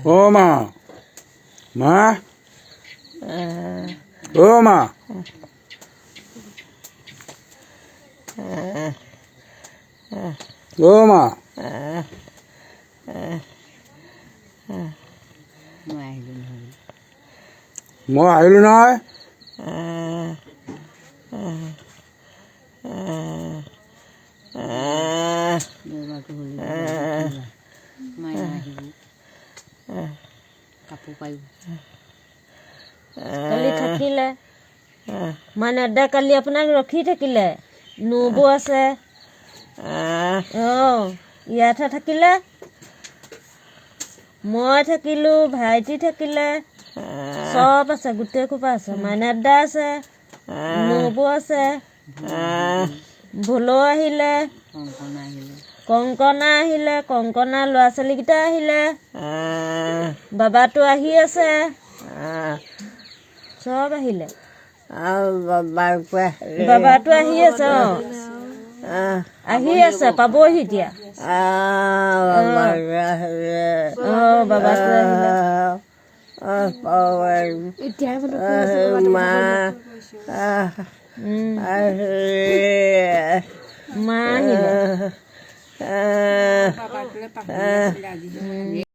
অ' মা, মা, অ' মা, অ' মা। মই আহিলোঁ নহয়। মই আহিলোঁ নহয়। দেওবাৰটো হ'লে মাইনা আহিব, কাপোৰ পাৰিব। কালি থাকিলে মানে দা, কালি আপোনাক ৰখি থাকিলে। নবৌ আছে, অঁ, ইয়াতহে থাকিলে। মই থাকিলোঁ, ভাইটি থাকিলে, চব আছে, গোটেই সোপা আছে। মাইনাৰ দা আছে, নবৌ আছে, ভুলো আহিলে, কংকনা আহিলে, কংকনা আহিলে, কংকনা ল'ৰা ছোৱালীকেইটা আহিলে, বাবাটো আহি আছে, চব আহিলে। বাবাটো আহি আছে, অঁ, আহি আছে, পাবহি এতিয়া। অঁ, বাবাটো আহিলে। মা আহিলে।